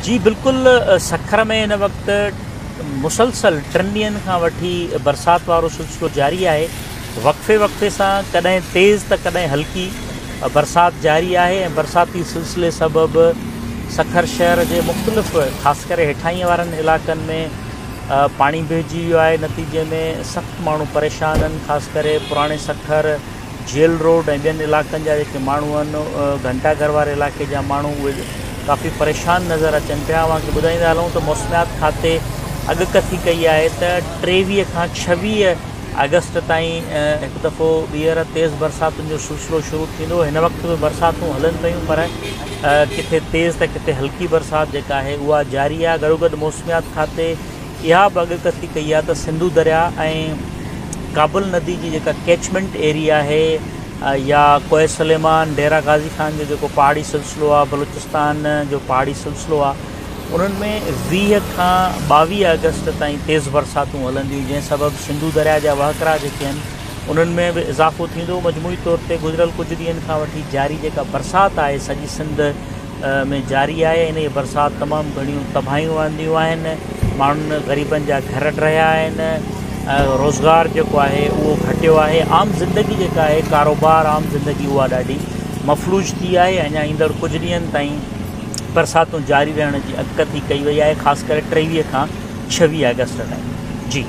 جي بلڪل سکر ۾ هن وقت مسلسل ٽن ڏينهن کان وٺي برسات وارو سلسلو جاري آهي. وقفي وقفي سان ڪڏهن تيز ته ڪڏهن هلڪي برسات جاري آهي ۽ برساتي سلسلي سبب سکر شهر جي مختلف خاص ڪري هيٺاهين وارن علائقن ۾ پاڻي بيهجي ويو آهي نتيجي ۾ سخت ماڻهو پريشان آهن خاص ڪري پراڻي سکر جيل روڊ ۽ ٻين علائقن جا جيڪي ماڻهو آهن گهنٽا گهر واري علائقي جا ماڻهو اهي ڪافي پريشان نظر اچن پيا اوهان کي ٻڌائيندا هلون ته موسميات کاتي اڳڪٿي ڪئي آهي ته 23 کان 26 آگسٽ تائين هڪ دفعو ٻيهر تيز برساتن جو سلسلو شروع ٿيندو هن وقت به برساتون هلن پيون پر ڪٿي تيز ته ڪٿي هلڪي برسات جيڪا آهي اها جاري آهي گڏوگڏ موسميات کاتي اها به اڳڪٿي ڪئي آهي ته سنڌو درياء ۽ ڪابل ندي جي جيڪا ڪيچمينٽ ايريا آهي يا ڪوهه سليمان، ڊيرا غازي خان جو جيڪو پهاڙي سلسلو آهي، بلوچستان جو پهاڙي سلسلو آهي انهن ۾ 20 کان 22 آگسٽ تائين تيز برساتون هلنديون جنهن سبب سنڌو درياء جا وهڪرا جيڪي آهن انهن ۾ به اضافو ٿيندو مجموعي طور تي گذريل ڪجهه ڏينهن کان وٺي جاري جيڪا برسات آهي سڄي سنڌ ۾ جاري آهي انهيء برسات تمام گهڻيون تباهيون آنديون آهن ماڻهن غريبن جا گهر ڊهيا آهن روزگار جيڪو آهي اهو گهٽيو آهي عام زندگي جيڪا آهي ڪاروبار عام زندگي اها ڏاڍي مفلوج ٿي آهي اڃا ايندڙ ڪجهه ڏينهن تائين برساتون جاري رهڻ جي اڳڪٿي ڪئي وئي آهي خاص ڪري 23 کان 26 آگسٽ تائين جي.